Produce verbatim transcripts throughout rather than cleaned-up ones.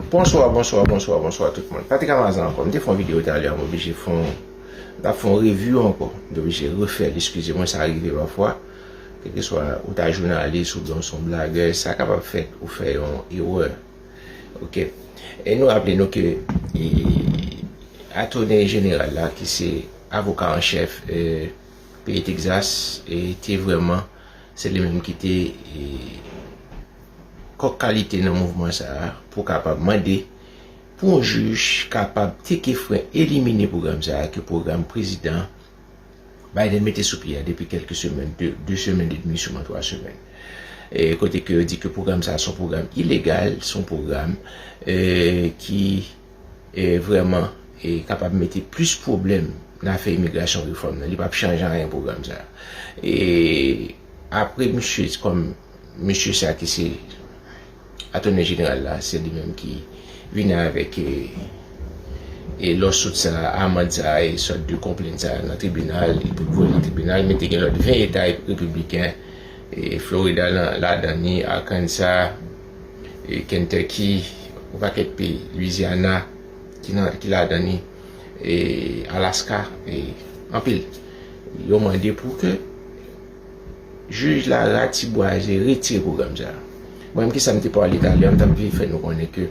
Bonswa, bonswa, bonswa, bonswa tout moun. Patrick Amazan ankò. M te fè yon videyo talè a, m oblije fè yon, m t ap fè yon review ankò. M te oblije refè l, eskize mwen, sa rive pafwa. Kèlkeswa ou ta jounalis oubyen ou se yon blagè, sa kapab fèt ou fè yon erè. Oke. E nou raple nou ke e, Atòne Jeneral la, ki se avoka an chèf e, peyi Texas, e te vrèman, se li menm ki te e, kòk kalite nan mouvman sa a pou kapab mande pou yon jij kapab teke fren, elimine pwogram sa a ke pwogram prezidan Biden mete sou pye a depi kèlke semèn, de, de semèn edmi, siman twa semèn. E kote ke yo di ke pwogram sa a se yon pwogram ilegal, se yon pwogram e, ki e, vrèman e, kapab mete plis pwoblèm nan afè imigrasyon, refòm nan. Li p ap chanje anyen pwogram sa a. E apre misye, kòm misye sa ki se Atòne Jeneral la, se li menm ki vini avèk e, e lawsuit sa, amand sa, e sòt de konplent sa nan tribinal, e pou l voye nan tribinal, men te gen lòt ven eta repibliken, e Florida la, ladan ni, Arkansas, e Kentucky, yon pakèt peyi, Louisiana, ki nan, ki ladan ni, e Alaska, e anpil. Yo mande pou ke jij la ratibwaze, retire pwogram sa a. Mwen menm ki sa m te pale talè a, m t ap vle fè nou konnen ke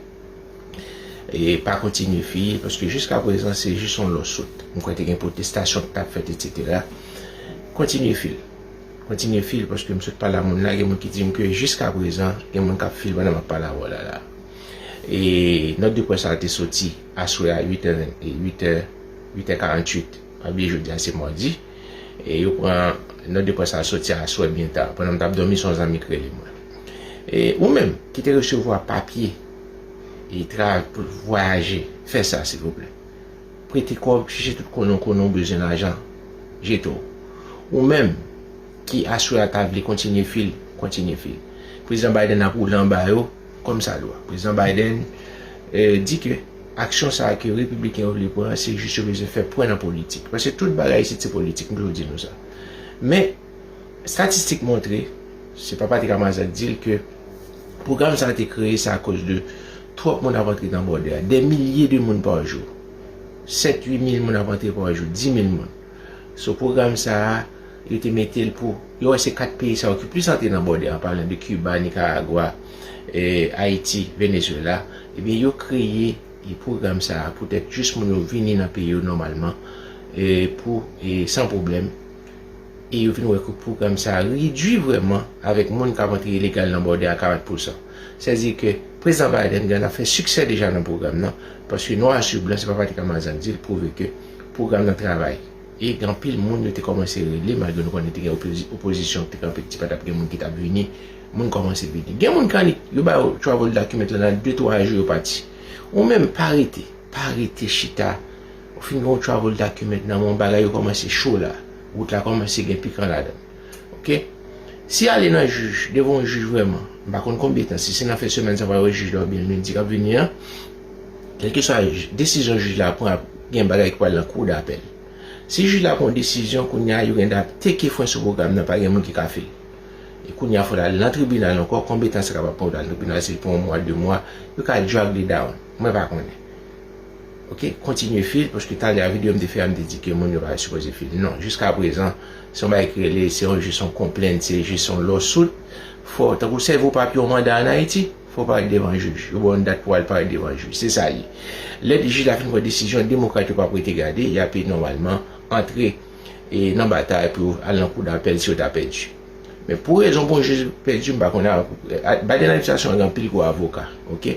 e pa kontinye fil, paske jiska prezan se jis yon lawsuit. M kwè te gen pwotestasyon ki t ap fèt, etsetera. Kontinye fil. Kontinye fil, paske m sot pale a moun la, gen moun ki di m ke jiska prezan, gen moun k ap fil pandan m ap pale avè w la la. E nòt de près sa a te soti aswè a uit è, e uit è, uit è karanntuit. Pa bliye jodi a se madi. E yo pran nòt de près sa a soti aswè byen ta. Pandan m t ap dòmi, se yon zanmi k rele mwen. E ou menm ki te resevwa papye e tra pou vwayaje, fè sa silvouplè. Prete kòb, chèche tout konnen w konnen w bezwen lajan, jete w. Ou menm ki aswè a ta vle kontinye fil, kontinye fil. Prezidan Biden ap woule anba yo kòm sa dwa. Prezidan Biden e, di ke aksyon sa a ke repibliken yo vle pran, se jis yo bezwen fè pwen nan politik. Paske tout bagay isit se politik, m toujou di nou sa. Men, estatistik montre, se pa Patrick Amazan ki di l, ke pwogram sa a te kreye, se akoz de twòp moun ap antre nan bòdè a. Dè milye de moun pa jou. Sèt, uit mil moun ap antre pa jou, dis mil moun. So pwogram sa a, yo te mete l pou, yo wè se kat peyi sa yo ki plis antre nan bòdè a, an palan de Kiba, Nikaragwa, e, Ayiti, Venezuela. Ebyen, yo kreye e pwogram sa a poutèt jis moun yo vini nan peyi yo nòmalman e pou e san pwoblèm. E yo vin wè ke pwogram sa a redui vrèman avèk moun k ap antre ilegal nan bòdè a karant pousan. Sètadi ke Prezidan Biden gen ap fè siksè deja nan pwogram nan, paske nwa sou blan, se pa Patrick Amazan ki di l, pwouve ke pwogram nan travay. E gen anpil moun yo te kòmanse rele, malgre nou konnen te gen opozi-, opozisyon ki te kanpe, ki di pa t ap gen moun ki t ap vini, moun kòmanse vini. Gen moun k annik, yo ba yo travel document la, nan de twa jou yo pati. Ou menm, pa rete, pa rete chita. Ou fin gen yon travel document nan men yon bagay, yo kòmanse cho la. Wout la kòmanse gen pikan ladan l. Oke? Si ale nan jij, devan yon jij vrèman, m pa konn konbyen tan, si se nan fen semèn sa, w a wè jij la oubyen lendi k ap vini an, kèlkeswa desizyon jij la pran, ap gen bagay ki pral nan kou dapèl. Si jij la pran yon desizyon, kounye a, yo gen dwa teke fren sou pwogram nan, pa gen moun ki ka fè l. E kounye a, fò l al nan tribinal ankò, konbyen tan sa kapab pran pou l al nan tribinal, si l pran yon mwa, de mwa, yo ka drag li down. Mwen pa konnen. Oke, kontinye fil, paske talè a videyo m te fè a, m te di ke moun yo pa sipoze fil. Non, jiska prezan, se yon bagay ki rele, se yon jis yon konplent, se jis yon lawsuit. Fò, tankou sèvi w papye yon manda ann Ayiti, fò w parèt devan jij. Yo ba w yon dat pou w al parèt devan jij. Se sa l ye. Lè jij la fin pran desizyon, demokrat yo p ap rete gade, y ape nòmalman antre e, nan batay pou yo al nan kou dapèl si yo ta pèdi. Men pou rezon pou yon jij pèdi, m pa konnen, a, Biden administrasyon an gen anpil gwo avoka, oke?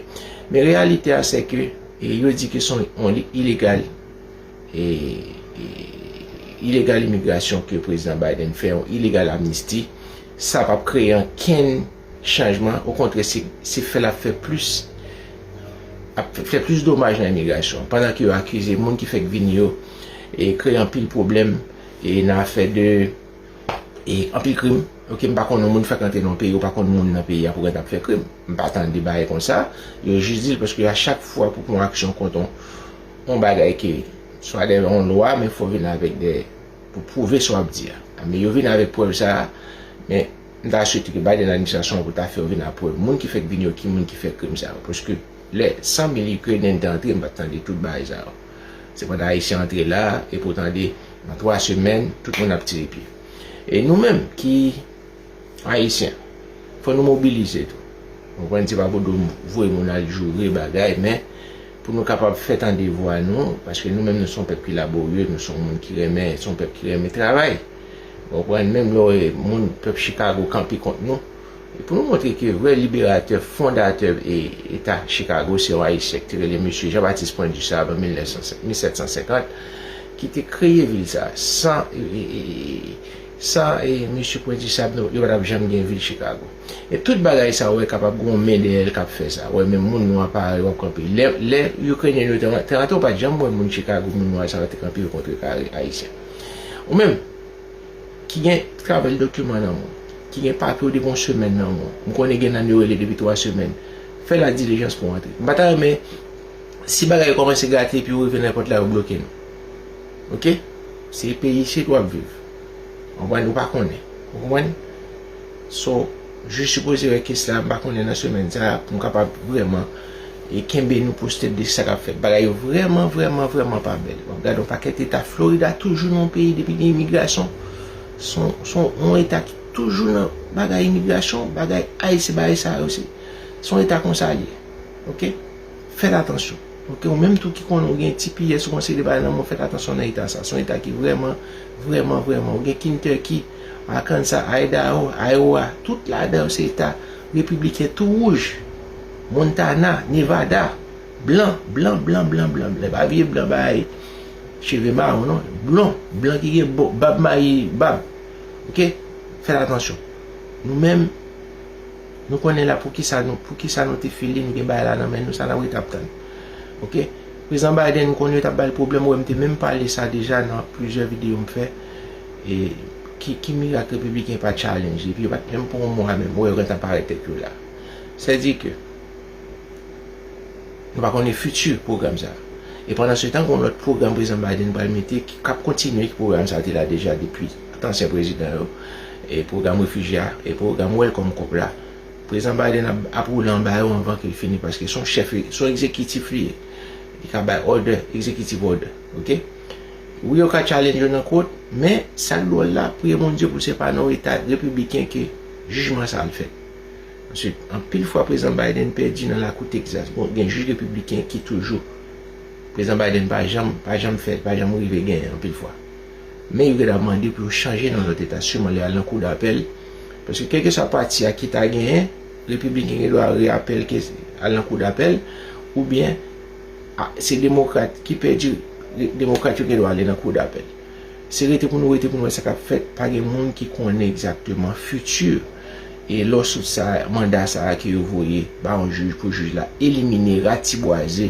Men reyalite a, se ke, e, yo di ke se yon, yon ilegal, e, e, ilegal imigrasyon ke Prezidan Biden fè, yon ilegal amnisti, sa p ap kreye ankenn chanjman, okontrè, se, se fè l ap fè plis, ap fè plis domaj nan imigrasyon. Pandan ke yo akize moun ki fèk vini yo, e kreye anpil pwoblèm, e nan afè de, e anpil krim. Oke, m pa konn yon moun fèk antre nan yon peyi, ou pa konn moun nan peyi a pou gen t ap fè krim. M pa tande bagay konsa. Yo jis di l paske a chak fwa pou pran aksyon kont yon, yon bagay ke swa dèyè yon lwa, men fò w vin avèk de, pou pwouve sa w ap di a. Men yo vin avèk prèv sa a, men m ta swete ke Biden administrasyon an pou ta fè yo vin ak prèv moun ki fèk vini yo, ki moun ki fè krim sa yo. Paske Lè san mil Ikrenyen te antre, m pa t tande tout bagay sa yo. Se pandan Ayisyen antre la, epi w tande, nan twa semèn, tout moun ap tire pye. E nou menm ki Ayisyen, fò nou mobilize tou. Ou konprann, se pa pou nou voye moun al joure bagay, men pou nou kapab fè tande vwa nou, paske nou menm nou se yon pèp ki laborye, nou se yon moun ki renmen, se yon pèp ki renmen travay. Ou konprann, menm lè w wè moun pèp Chicago kanpe kont nou, e pou nou montre ke vrè liberatè, fondatè e, eta Chicago, se yon Ayisyen ki te rele mesye Jean-Baptiste Poindexter an mil nèf san, mil sèt san senkant, ki te kreye vil sa a. San, e, e, e, e, san, e, mesye Poindexter, nou, yo pa t ap janm gen vil Chicago. E tout bagay sa a, w wè, kapab gen yon men dèyè l k ap fè sa. W wè, menm moun nwa parèy w ap kanpe. Lè, lè Ikrenyen yo te, te rantre, w pa t janm wè moun Chicago, moun nwa sa yo te kanpe yo kontre kare Ayisyen. Ou menm, ki gen travay dokiman nan men w, ki gen papye w depi yon semèn nan men w, m konnen gen nan yo rele depi twa semèn, fè ladilijans pou w antre. M pa ta renmen, si bagay yo kòmanse grate epi yo rive nenpòt la, yo bloke nou. Oke? Se peyi isit w ap viv. Ou konprann? Ou pa konnen. Ou konprann? So, jij sipoze wè kes la, m pa konnen nan semèn sa a, pou m kapab vrèman e kenbe nou posted de sa k ap fèt. Bagay yo vrèman, vrèman, vrèman pa bèl. W ap gade yon pakèt eta. Florida toujou nan yon peyi depi gen imigrasyon. Se yon, se yon eta ki toujou nan bagay imigrasyon, bagay Ayisyen, bagay sa yo se. Se yon eta konsa li ye. Oke? Fèt atansyon. Oke? Ou menm tou ki konnen ou gen T P S, ou konn seri de bagay nan men w, fèt atansyon nan eta sa. Se yon eta ki vrèman, vrèman, vrèman. Ou gen Kentucky, Arkansas, Idaho, Iowa, tout ladan yo se eta repibliken tou wouj. Montana, Nevada, blan, blan, blan, blan, blan, blan. E pa vye blan bay cheve mawon, non. Blon, blan ki gen bo-, bab mayi, bab. Oke? Fèt atansyon. Nou menm, nou konnen la poukisa nou, poukisa nou te file, nou gen bagay la nan men nou, sa n ap rete ap tann. Oke? Prezidan Biden, m konnen yo t ap ba l pwoblèm, ou wè m te menm pale sa deja nan plizyè videyo m fè. E ki, ki mirak repibliken pa challenge, epi yo pa t menm pran yon mwa menm, ou wè yo gentan parèt tèt yo la. Sèdi ke nou pa konnen fiti pwogram sa. E pandan se tan, gen yon lòt pwogram Prezidan Biden pral mete ki, k ap kontinye ki pwogram sa te la deja depi tout ansyen prezidan yo. E pwogram refijye a, e pwogram Welcome Corps la. Prezidan Biden ap, ap woule anba yo anvan ke l fini, paske se yon chèf, se yon egzekitif li ye. Li ka bay order, executive order, oke? Wi, yo ka challenge yo nan court, men sa k dwòl la, priye Bondye pou se pa nan yon eta repibliken ke jijman sa al fèt. Answit, anpil fwa Prezidan Biden pèdi nan lakou Texas. Bon, gen jij repibliken ki toujou. Prezidan Biden pa janm, pa janm fè, pa janm rive genyen anpil fwa. Men yo gentan mande pou yo chanje nan lòt eta, siman lè al nan kou dapèl. Paske kèlkeswa pati a ki ta genyen, repibliken gen dwa reapèl ke al nan kou dapèl, oubyen a, se demokrat ki pèdi, re-, demokrat yo gen dwa ale nan kou dapèl. Se rete pou nou rete pou nou wè sa k ap fèt. Pa gen moun ki konnen egzakteman fiti e lòsut sa, manda sa a ke yo voye ba yon jij pou jij la elimine, ratibwaze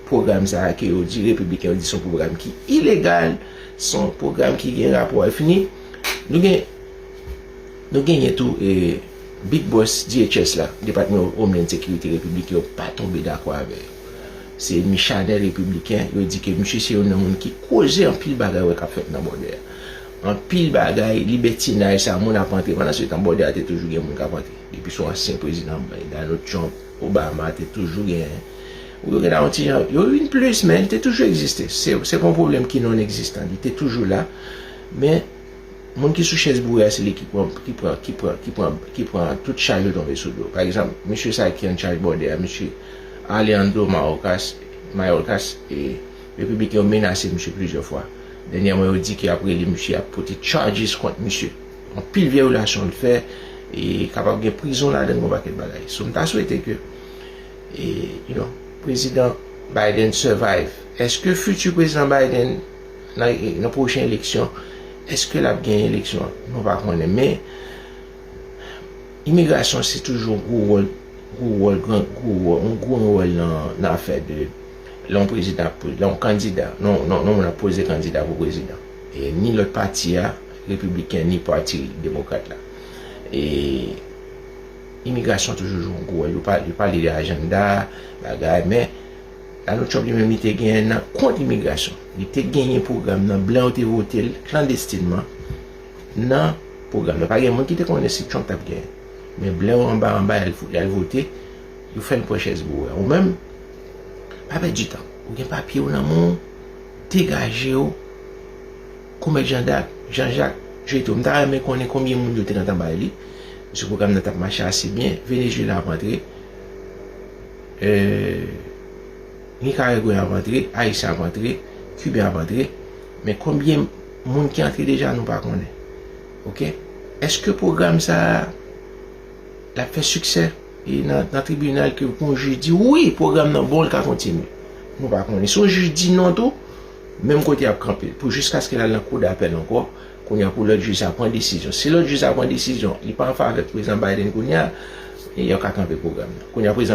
pwogram sa a ke yo di, repibliken yo di se yon pwogram ki ilegal, se yon pwogram ki gen rapò a fini. Nou gen, nou genyen tou, e, Big Boss D H S la, Depatman Homeland Security repibliken yo pa tonbe dakò avè yo. Se mi chanèl repibliken, yo di ke misye se youn nan moun ki koze anpil bagay wè k ap fèt nan bòdè a. Anpil bagay, libètinaj sa, moun ap antre. Pandan se tan, bòdè a te toujou gen moun k ap antre. Depi sou ansyen prezidan, Donald Trump, Obama, te toujou gen. Ou yo gen yon ti jan, yo vin plis, men li te toujou egziste. Se, se pa yon pwoblèm ki non egzistan. Li te toujou la. Men, moun ki sou chèz boure a, se li ki pran, ki pran, ki pran, ki pran, ki pran tout chaj yo tonbe sou do. Pa egzanp, mesye sa ki an chaj bòdè a, mesye Alejandro Mayorkas, Mayorkas, e repibliken yo menase misye plizyè fwa. Dènyèman, yo di ke ap rele misye, ap pote charges kont misye. Anpil vyolasyon l fè, e kapab gen prizon ladan l, yon pakèt bagay. So, m ta swete ke, e, you know, Prezidan Biden survive. Èske fiti Prezidan Biden nan, nan pwochen eleksyon, èske l ap genyen eleksyon an? Nou pa konnen. Men, imigrasyon se toujou yon gwo wòl, gwo wòl, gran, gwo wòl, yon gwo wòl nan, nan afè de, lè yon prezidan ap poze, lè yon kandida, non, non, non, moun ap poze kandida pou prezidan. E ni lòt pati a, repibliken, ni pati demokrat la. E imigrasyon toujou jwe yon gwo wòl. Yo pa, yo pale de ajanda, bagay, men Donald Trump li menm li te genyen nan kont imigrasyon. Li te genyen pwogram nan, blan yo te vote l klandestinman nan pwogram nan. Pa gen moun ki te konnen si Trump t ap genyen. Men blan yo anba, anba, y al, y al vote, yo fè l pran chèz boure a. Ou menm, Pa pèdi tan. Ou gen papye w nan men w, degaje w. Kou mèt Jan Dak, Jan Jak, Jeto. M ta renmen konnen konbyen moun yo te gentan bay li. Paske pwogram nan t ap mache ase byen. Venezuela ap antre. Euh, Nikaragwen ap antre, Ayisyen ap antre, Kiben ap antre. Men konbyen moun ki antre deja, nou pa konnen. Oke? Èske pwogram sa a, l ap fè siksè? E nan, nan tribinal ke pou yon jij di, wi, pwogram nan bon, l ka kontinye. Nou pa konnen. Si yon jij di non tou, menm kote y ap kanpe l. Pou jiskaske l al nan kou dapèl ankò, kounye a pou lòt jij sa pran desizyon. Si lòt jij sa pran desizyon, li pa an favè prezidan Biden kounye a, e yo ka kanpe pwogram nan. Kounye a, prezidan